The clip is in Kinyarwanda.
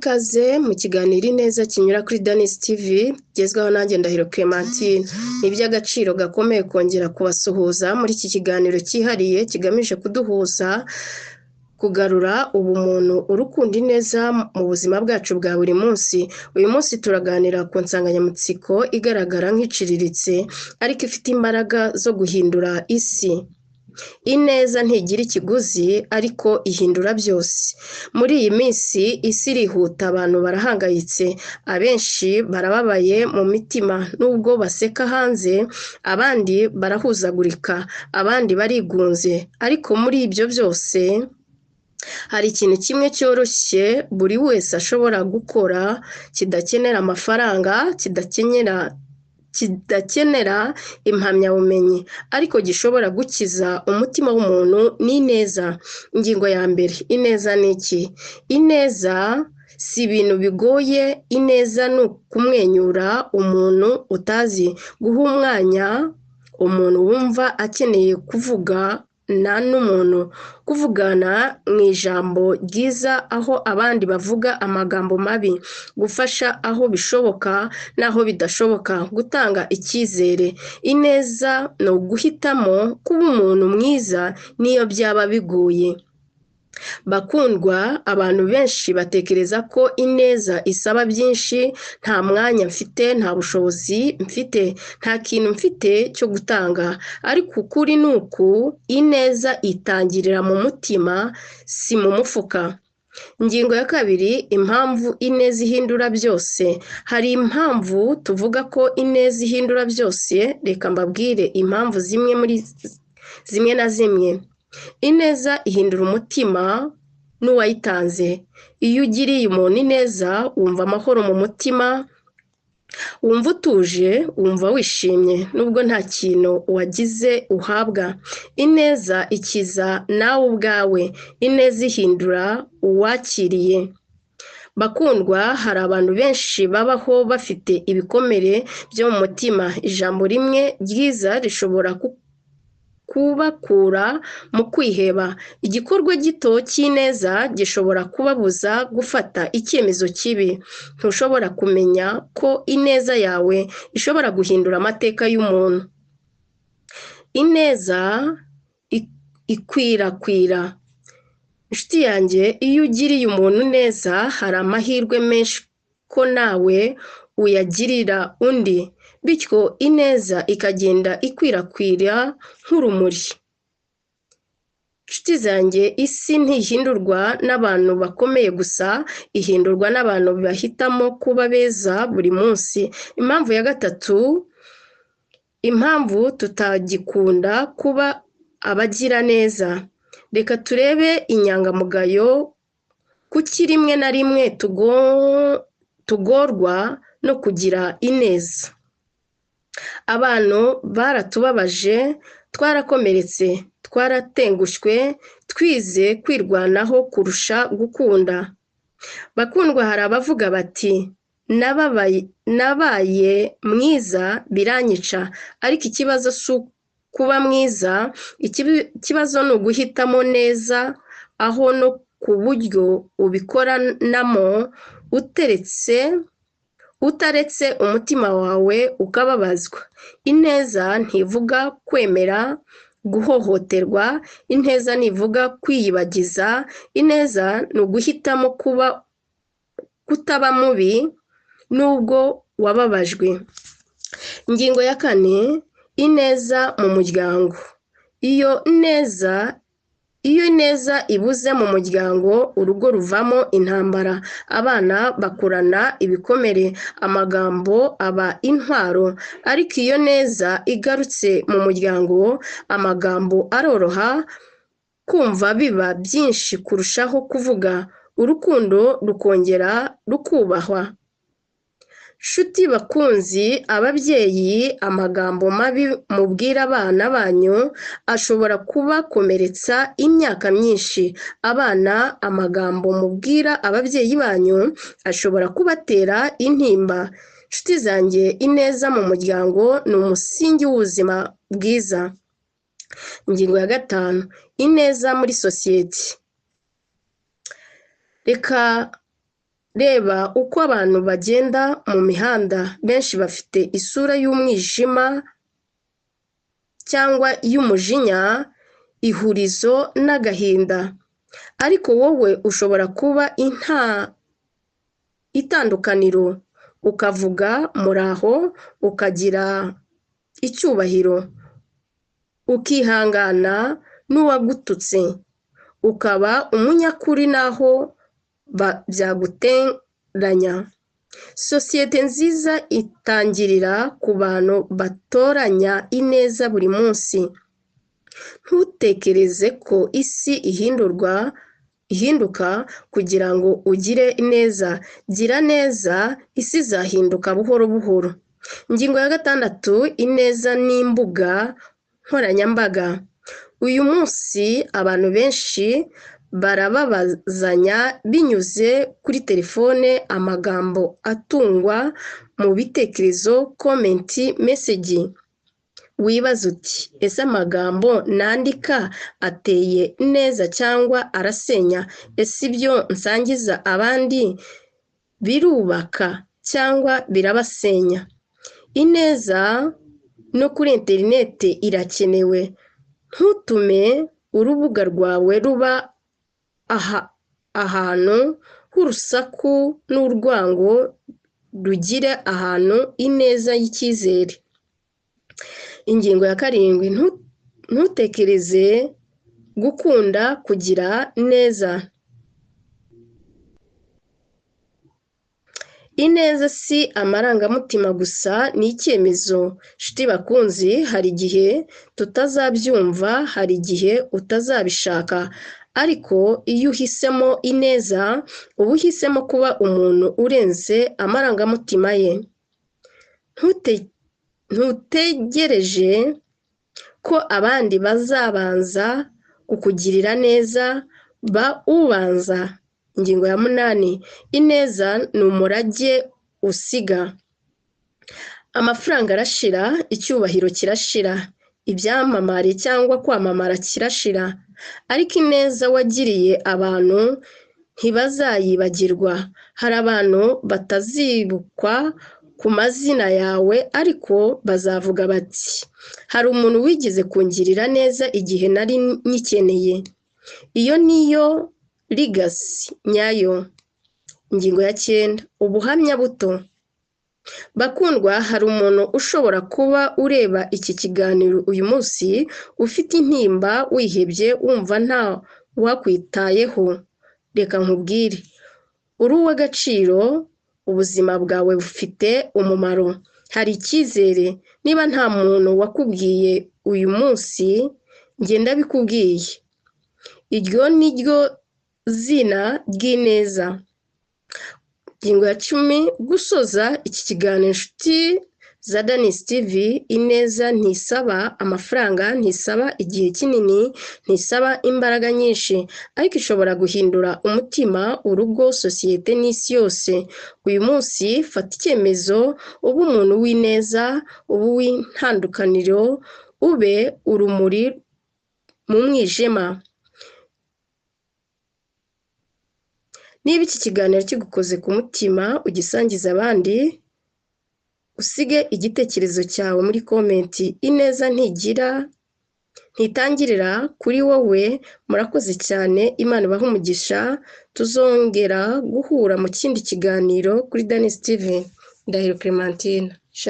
Ikaze mu kiganiro Ineza kinyura kuri Danis TV, kigezweho nanjye Ndahiro Clementine. Ni iby'agaciro gakomeye kongera kubasuhuza muri iki kiganiro cyihariye kigamije kuduhuza, kugarura ubumuntu, urukundo, ineza mu buzima bwacu bwa buri munsi. Uyu munsi turaganira ku nsanganyamatsiko igaragara nk'iciriritse ariko ifite imbaraga zo guhindura isi. Ineza ntigira ikiguzi ariko ihindura byose. Muri iyi minsi isi irihuta, abantu barahangayitse, abenshi barababaye mu mitima nubwo baseka hanze, abandi barahuzagurika, abandi barigunze, ariko muri ibyo byose hari ikintu kimwe cyoroshye buri wese ashobora gukora kidakenera amafaranga, kidakenera impamyabumenyi, ariko gishobora gukiza umutima w'umuntu ni ineza. Ingingo ya mbere, ineza ni iki? Ineza si ibintu bigoye, ineza ni ukumwenyura umuntu utazi, guha umwanya umuntu wumva akeneye kuvugana n'umuntu, kuvugana mu ijambo ryiza aho abandi bavuga amagambo mabi, gufasha aho bishoboka n'aho bidashoboka, gutanga icyizere. Ineza ni uguhitamo kuba umuntu mwiza n'iyo byaba bigoye. Bakundwa, abantu benshi batekereza ko ineza isaba byinshi, nta mwanya mfite, nta bushobozi mfite, nta kintu mfite cyo gutanga, ariko ukuri ni uku, ineza itangirira mu mutima si mu mufuka. Ingingo ya kabiri, impamvu ineza ihindura byose. Hari impamvu tuvuga ko ineza ihindura byose, reka mbabwire impamvu zimwe muri zimwe na zimwe. Ineza ihindura umutima n'uwayitanze. Iyo ugiriye umuntu ineza wumva amahoro mu mutima, wumva utuje, wumva wishimye nubwo nta kintu wagize uhabwa. Ineza ikiza nawe ubwawe, ineza ihindura uwakiriye. Bakundwa, hari abantu benshi babaho bafite ibikomere byo mu mutima. Ijambo rimwe ryiza rishobora kubakura mu kwiheba. Igikorwa gito cy'ineza gishobora kubabuza gufata icyemezo kibi. Ntushobora kumenya ko ineza yawe ishobora guhindura amateka y'umuntu. Ineza ikwirakwira. Inshuti yanjye, iyo ugiriye umuntu neza hari amahirwe menshi ko nawe uyagirira undi, bityo ineza ikagenda ikwirakwira nk'urumuri. Inshuti zanjye, isi ntihindurwa n'abantu bakomeye gusa, ihindurwa n'abantu bahitamo kuba beza buri munsi. Impamvu ya gatatu, impamvu tutagikunda kuba abagiraneza. Reka turebe inyangamugayo, kuki rimwe na rimwe tugorwa no kugira ineza. Abantu baratubabaje, twarakomeretse, twaratengushywe, twize kwirwanaho kurusha gukunda. Bakundwa, hari abavuga bati nabaye mwiza biranyica, ariko ikibazo si kuba mwiza, ikibazo ni uguhitamo neza aho no ku buryo ubikoranamo utaretse umutima wawe ukababazwa. Ineza ntivuga kwemera guhohoterwa, ineza ntivuga kwiyibagiza, ineza ni uguhitamo kuba kutaba mubi nubwo wababajwe. Ingingo ya kane, ineza mu muryango. Iyo ineza ibuze mu muryango, urugo ruvamo intambara, abana bakurana ibikomere, amagambo aba intwaro, ariko iyo neza igarutse mu muryango, amagambo aroroha, kumva biba byinshi kurushaho kuvuga, urukundo rukongera rukubahwa. Nshuti bakunzi, ababyeyi, amagambo mabi mubwira abana banyu ashobora kubakomeretsa imyaka myinshi. Abana, amagambo mubwira ababyeyi banyu ashobora kubatera intimba. Nshuti zanjye, ineza mu muryango ni umusingi w'ubuzima bwiza. Ingingo ya gatanu, ineza muri sosiyete. Reka Reba uko abantu bagenda mu mihanda, benshi bafite isura y'umwijima cyangwa y'umujinya, ihurizo n'agahinda, ariko wowe ushobora kuba itandukaniro, ukavuga muraho, ukagira icyubahiro, ukihangana n'uwagututse, ukaba umunyakuri naho byaguteranya. Sosiyete nziza itangirira ku bantu batoranya ineza buri munsi. Ntutekereze ko isi ihinduka kugira ngo ugire neza. Gira neza, isi izahinduka buhoro buhoro. Ingingo ya 6, ineza n'imbuga nkoranyambaga. Uyu munsi abantu benshi barababazanya binyuze kuri telefone, amagambo atungwa mu bitekerezo, komenti, meseji. Wibaza uti ese amagambo nandika ateye neza cyangwa arasenya? Ese ibyo nsangiza abandi birubaka cyangwa birabasenya? Ineza no kuri interineti irakenewe. Ntutume urubuga rwawe ruba ahantu h'urusaku n'urwango, rugire ahantu ineza y'icyizere. Ingingo ya 7, ntutekereze gukunda kugira neza. Ineza si amarangamutima gusa, ni icyemezo. Nshuti bakunzi, hari igihe tutazabyumva, hari igihe utazabishaka, ariko iyo uhisemo ineza, uba uhisemo kuba umuntu urenze amarangamutima ye. Ntutegereje ko abandi bazabanza kukugirira neza, ba ubanza. Ingingo ya 8, ineza ni umurage usiga. Amafaranga arashira, icyubahiro kirashira, ibyamamare cyangwa kwamamara kirashira, ariko ineza wagiriye abantu ntibazayibagirwa. Hari abantu batazibukwa ku mazina yawe, ariko bazavuga bati hari umuntu wigeze kungirira neza igihe nari nyikeneye. Iyo niyo legacy nyayo. Ingingo ya 9, ubuhamya buto. Bakundwa, hari umuntu ushobora kuba ureba iki kiganiro uyu munsi ufite intimba, wihebye, wumva nta wakwitayeho. Reka nkubwire, uri uw'agaciro, ubuzima bwawe bufite umumaro, hari icyizere. Niba nta muntu wakubwiye uyu munsi, njye ndabikubwiye. Iryo ni ryo zina ry'ineza. Ingingo ya 10, gusoza iki kiganiro, inshuti za Danis TV, ineza ntisaba amafaranga, ntisaba igihe kinini, ntisaba imbaraga nyinshi, ariko ishobora guhindura umutima, urugo, sosiyete n'isi yose. Uyu munsi fata icyemezo, ube umuntu w'ineza, ube uw'intandukaniro, ube urumuri mu mwijima. Niba iki kiganiro kigukoze ku mutima, ugisangize abandi, usige igitekerezo cyawe muri komenti. Ineza ntitangirira kuri wowe. Murakoze cyane, Imana ibahe umugisha. Tuzongera guhura mu kindi kiganiro kuri Danis TV. Ndahiro Clementine.